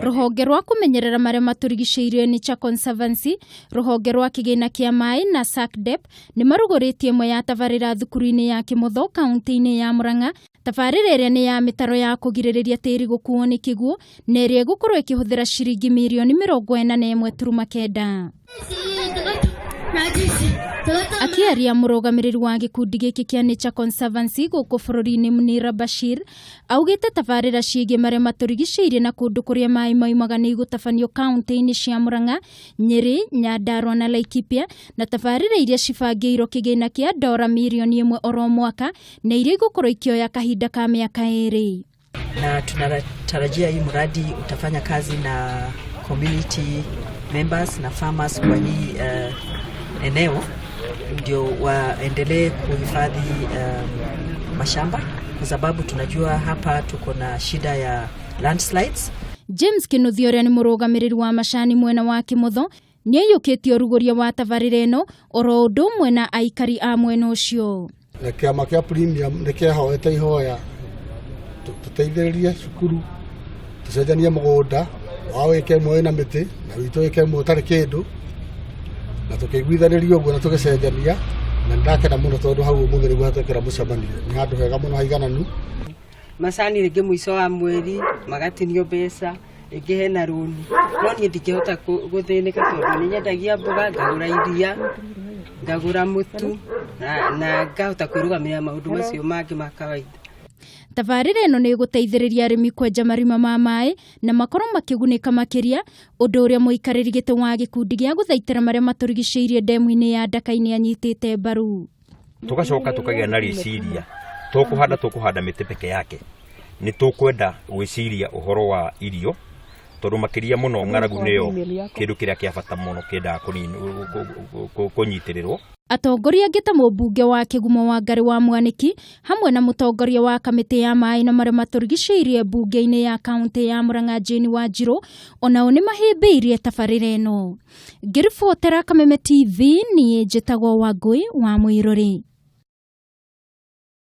Rũhonge rwa kũmenyerera marĩa matũrigicĩirie Nature Conservancy, rũhonge rwa kĩgĩna kĩa maĩ na SACDEP nĩ marugũrĩtie ĩmwe ya tabarĩra thukuru-inĩ ya Kĩmotho kaunti-inĩ ya Murang'a. Tabarĩra ĩrĩa nĩ ya mĩtaro ya kũgirĩrĩria tĩri gũkuo nĩ kĩguũ na ĩrĩa ĩgũkorwo ĩkĩhũthĩra ciringi mirioni 49. Akĩaria mũrũgamĩrĩri wa gĩkundi gĩkĩ kĩa Nature Conservancy gũkũ bũrũri-inĩ Munira Bashir augĩte tabarĩra ciĩgiĩ marĩa matũrigicĩirie na kũndũ kũrĩa maĩ maumaga nĩ igũtabanio kaunti-inĩ cia Murang'a, Nyeri, Nyandarua na Laikipia na tabarĩra iria cibangĩirwo kĩgĩna kĩa dora mirioni 1 oro mwaka na iria igũkorwo ikĩoya kahinda ka mĩaka 2. Na tunatarajia hii mradi utafanya kazi na community members na farmers kwa hii eneo ndio waendelee kuhifadhi mashamba kwa sababu tunajua hapa tuko na shida ya landslides. James Kinuthia ũrĩa nĩ mũrũgamĩrĩri wa macani mwena wa Kĩmotho nĩaiyũkĩtie ũrugũria wa tabarĩra ĩno oro ũndũ ũmwe na aikari a mwena ũcio. Na kĩama kĩa Premium nĩ kĩahoete ihoya tũteithĩrĩrie cukuru tũcenjanie mũgũnda wao wĩke ĩmwe wĩna mĩtĩ na witũ wĩke ĩmwe ũtarĩ kĩndũ na tũkĩiguithanĩria ũguo na tũgĩcenjania na nĩndakena mũno tondũ hau ũmũthĩ nĩguo hetũkĩra mũcemanio nĩ handũ hega mũno haigananu. Macani rĩngĩ mũico wa mweri magatinio mbeca rĩngĩ hena rũni no niĩ ndingĩhota gũthĩnĩka tondũ nĩ nyendagia mboga ngagũra iria ngagũra mũtu na ngahota kwĩrũgamĩrĩra maũndũ macio mangĩ ma kawaida. Tabarĩra ĩno nĩ ĩgũteithĩrĩria arĩmi kwenja marima ma maĩ na makorwo makĩgunĩka makĩria ũndũ ũrĩa mũikarĩri gĩtĩ wa gĩkundi gĩa gũthaitĩra marĩa matũrigicĩirie ndemu-inĩ ya Ndaka-inĩ anyitĩte mbaru. Tugacoka tukagĩa na rĩciria tũkũhanda mĩtĩ peke yake nĩ tũkwenda gwĩciria ũhoro wa irio tondũ makĩria mũno ng'aragu nĩyo kĩndũ kĩrĩa kĩa bata mũno kĩendaga kũnyitĩrĩrwo. Atongoria angĩ ta mũmbunge wa Kĩgumo Wangarĩ wa Mwanĩki hamwe na mũtongoria wa kamĩtĩ ya maĩ na marĩa matũrigicĩirie mbunge-inĩ ya kaunti ya Murang'a Jane Wanjirũ onao nĩ mahĩmbĩirie tabarĩra ĩno. Ngĩribotera Kameme TV niĩ njĩtagwo Wangũi wa Mũirũrĩ.